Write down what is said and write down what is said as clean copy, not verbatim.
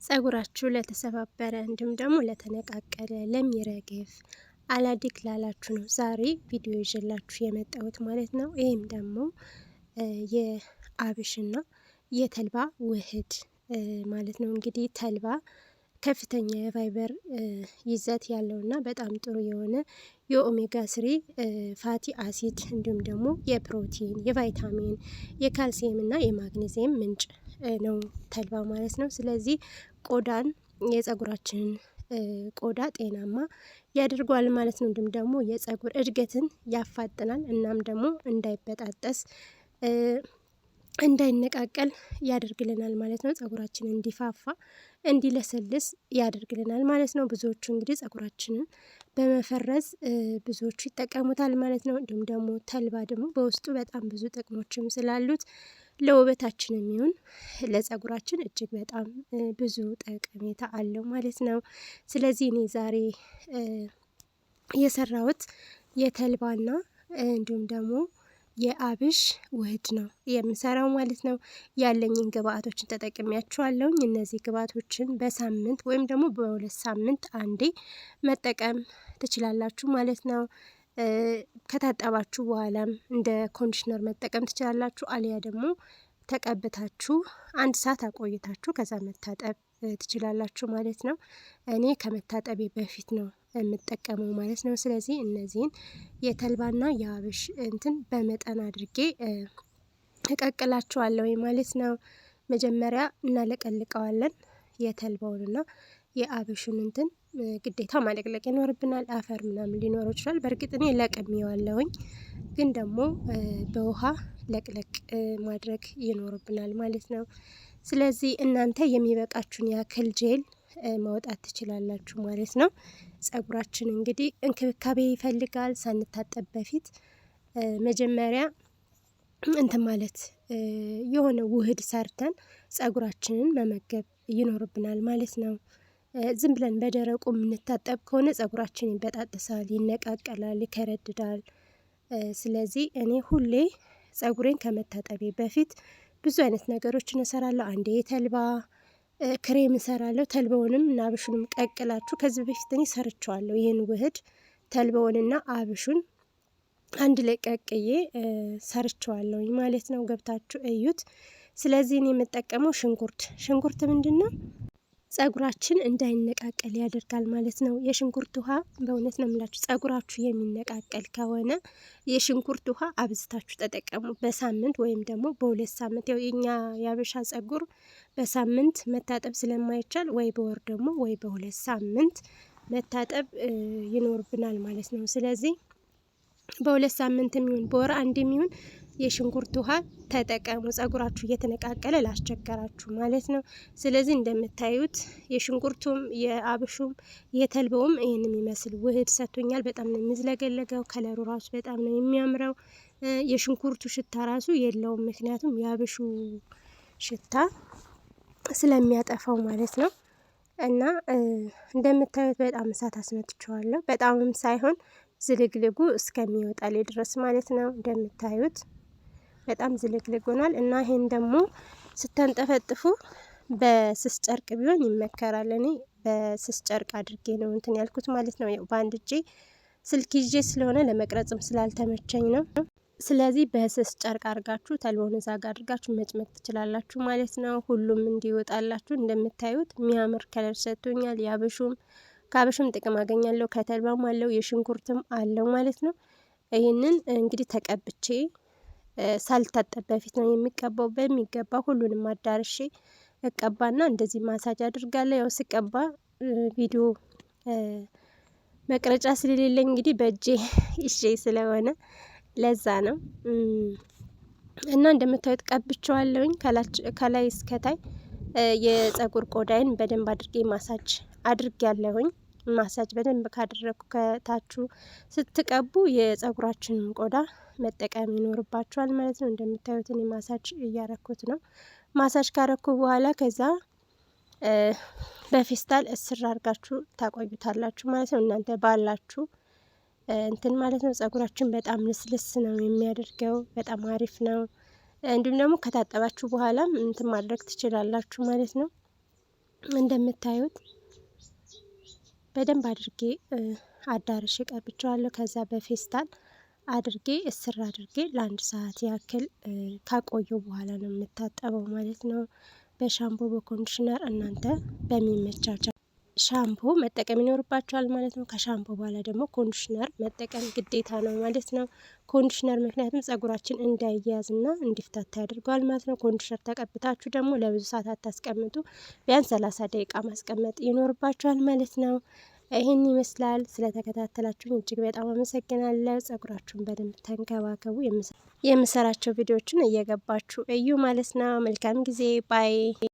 ጸጉራችሁ ለተሰባበረ እንዲሁም ደግሞ ለተነቃቀለ፣ ለሚረግፍ፣ አላድግ ላላችሁ ነው ዛሬ ቪዲዮ ይዤላችሁ የመጣሁት ማለት ነው። ይህም ደግሞ የአብሽና የተልባ ውህድ ማለት ነው። እንግዲህ ተልባ ከፍተኛ የፋይበር ይዘት ያለውና በጣም ጥሩ የሆነ የ omega 3 fatty acid እንዲሁም ደግሞ የፕሮቲን፣ የቫይታሚን፣ የካልሲየም እና የማግኔዚየም ምንጭ ነው ተልባ ማለት ነው። ስለዚህ ቆዳን የጸጉራችንን ቆዳ ጤናማ ያደርገዋል ማለት ነው። እንዲሁም ደግሞ የጸጉር እድገትን ያፋጥናል። እናም ደግሞ እንዳይበጣጠስ፣ እንዳይነቃቀል ያደርግልናል ማለት ነው። ጸጉራችን እንዲፋፋ፣ እንዲለሰልስ ያደርግልናል ማለት ነው። ብዙዎቹ እንግዲህ ጸጉራችንን በመፈረዝ ብዙዎቹ ይጠቀሙታል ማለት ነው። እንዲሁም ደግሞ ተልባ ደግሞ በውስጡ በጣም ብዙ ጥቅሞችም ስላሉት ለውበታችን የሚሆን ለጸጉራችን እጅግ በጣም ብዙ ጠቀሜታ አለው ማለት ነው። ስለዚህ እኔ ዛሬ የሰራሁት የተልባና እንዲሁም ደግሞ የአብሽ ውህድ ነው የምሰራው ማለት ነው። ያለኝን ግብአቶችን ተጠቅሚያቸዋለሁኝ። እነዚህ ግብአቶችን በሳምንት ወይም ደግሞ በ2 ሳምንት አንዴ መጠቀም ትችላላችሁ ማለት ነው። ከታጠባችሁ በኋላም እንደ conditioner መጠቀም ትችላላችሁ። አሊያ ደግሞ ተቀብታችሁ አንድ ሰዓት አቆይታችሁ ከዛ መታጠብ ትችላላችሁ ማለት ነው። እኔ ከመታጠቤ በፊት ነው የምጠቀመው ማለት ነው። ስለዚህ እነዚህን የተልባና የአብሽ እንትን በመጠን አድርጌ እቀቅላቸዋለሁ ማለት ነው። መጀመሪያ እናለቀልቀዋለን የተልባውንና የአብሹን እንትን ግዴታ ማለቅለቅ ይኖርብናል። አፈር ምናምን ሊኖረው ይችላል። በእርግጥ እኔ ለቅሜዋለሁኝ፣ ግን ደግሞ በውሃ ለቅለቅ ማድረግ ይኖርብናል ማለት ነው። ስለዚህ እናንተ የሚበቃችሁን ያክል ጄል ማውጣት ትችላላችሁ ማለት ነው። ጸጉራችን እንግዲህ እንክብካቤ ይፈልጋል። ሳንታጠብ በፊት መጀመሪያ እንትን ማለት የሆነ ውህድ ሰርተን ጸጉራችንን መመገብ ይኖርብናል ማለት ነው። ዝም ብለን በደረቁ የምንታጠብ ከሆነ ጸጉራችን ይበጣጠሳል፣ ይነቃቀላል፣ ይከረድዳል። ስለዚህ እኔ ሁሌ ጸጉሬን ከመታጠቤ በፊት ብዙ አይነት ነገሮችን እሰራለሁ። አንዴ የተልባ ክሬም እሰራለሁ። ተልባውንም እና አብሹንም ቀቅላችሁ ከዚህ በፊት እኔ ሰርቸዋለሁ። ይህን ውህድ ተልባውንና አብሹን አንድ ላይ ቀቅዬ ሰርቸዋለሁኝ ማለት ነው። ገብታችሁ እዩት። ስለዚህ እኔ የምጠቀመው ሽንኩርት፣ ሽንኩርት ምንድን ነው? ጸጉራችን እንዳይነቃቀል ያደርጋል ማለት ነው። የሽንኩርት ውሃ በእውነት ነው የምላችሁ፣ ጸጉራችሁ የሚነቃቀል ከሆነ የሽንኩርት ውሃ አብዝታችሁ ተጠቀሙ። በሳምንት ወይም ደግሞ በ2 ሳምንት፣ ያው የኛ የአበሻ ጸጉር በሳምንት መታጠብ ስለማይቻል ወይ በወር ደግሞ ወይ በ2 ሳምንት መታጠብ ይኖርብናል ማለት ነው። ስለዚህ በ2 ሳምንት የሚሆን በወር አንድ የሚሆን የሽንኩርት ውሃ ተጠቀሙ። ጸጉራችሁ እየተነቃቀለ ላስቸገራችሁ ማለት ነው። ስለዚህ እንደምታዩት የሽንኩርቱም የአብሹም የተልበውም ይህን የሚመስል ውህድ ሰጥቶኛል። በጣም ነው የሚዝለገለገው። ከለሩ ራሱ በጣም ነው የሚያምረው። የሽንኩርቱ ሽታ ራሱ የለውም፣ ምክንያቱም የአብሹ ሽታ ስለሚያጠፋው ማለት ነው። እና እንደምታዩት በጣም እሳት አስመትቸዋለሁ። በጣምም ሳይሆን ዝልግልጉ እስከሚወጣልኝ ድረስ ማለት ነው። እንደምታዩት በጣም ዝልግልግ ሆኗል። እና ይሄን ደግሞ ስታንጠፈጥፉ በስስ ጨርቅ ቢሆን ይመከራል። እኔ በስስ ጨርቅ አድርጌ ነው እንትን ያልኩት ማለት ነው። ያው በአንድ እጄ ስልክ ይዤ ስለሆነ ለመቅረጽም ስላልተመቸኝ ነው። ስለዚህ በስስ ጨርቅ አድርጋችሁ ተልቦን እዛ ጋ አድርጋችሁ መጭመቅ ትችላላችሁ ማለት ነው። ሁሉም እንዲወጣላችሁ እንደምታዩት የሚያምር color ሰጥቶኛል። ያብሹም ከአብሽም ጥቅም አገኛለሁ፣ ከተልባም አለው፣ የሽንኩርትም አለው ማለት ነው። ይህንን እንግዲህ ተቀብቼ ሳልታጠብ በፊት ነው የሚቀባው። በሚገባ ሁሉንም አዳርሼ እቀባና እንደዚህ ማሳጅ አድርጋለሁ። ያው ስቀባ ቪዲዮ መቅረጫ ስለሌለኝ እንግዲህ በእጄ ይዤ ስለሆነ ለዛ ነው። እና እንደምታዩት ቀብቼዋለሁኝ ከላይ እስከታይ የጸጉር ቆዳዬን በደንብ አድርጌ ማሳጅ አድርጌ ያለሁኝ። ማሳጅ በደንብ ካደረግኩ ከታችሁ ስትቀቡ የጸጉራችንን ቆዳ መጠቀም ይኖርባችኋል ማለት ነው። እንደምታዩት እኔ ማሳጅ እያረኩት ነው። ማሳጅ ካረኩ በኋላ ከዛ በፌስታል እስር አድርጋችሁ ታቆዩታላችሁ ማለት ነው። እናንተ ባላችሁ እንትን ማለት ነው። ጸጉራችን በጣም ልስልስ ነው የሚያደርገው። በጣም አሪፍ ነው። እንዲሁም ደግሞ ከታጠባችሁ በኋላም እንትን ማድረግ ትችላላችሁ ማለት ነው። እንደምታዩት በደንብ አድርጌ አዳርሼ ቀብቼዋለሁ። ከዛ በፌስታል አድርጌ እስር አድርጌ ለአንድ ሰዓት ያክል ካቆየው በኋላ ነው የምታጠበው ማለት ነው። በሻምፖ በ conditioner እናንተ በሚመቻቸው ሻምፖ መጠቀም ይኖርባቸዋል ማለት ነው። ከሻምፖ በኋላ ደግሞ conditioner መጠቀም ግዴታ ነው ማለት ነው። conditioner ምክንያቱም ጸጉራችን እንዳይያዝና እንዲፍታታ ያደርገዋል ማለት ነው። conditioner ተቀብታችሁ ደግሞ ለብዙ ሰዓት አታስቀምጡ። ቢያንስ 30 ደቂቃ ማስቀመጥ ይኖርባችኋል ማለት ነው። ይህን ይመስላል። ስለተከታተላችሁኝ እጅግ በጣም አመሰግናለሁ። ጸጉራችሁን በደንብ ተንከባከቡ። የምሰራቸው ቪዲዮዎችን እየገባችሁ እዩ ማለት ነው። መልካም ጊዜ bye።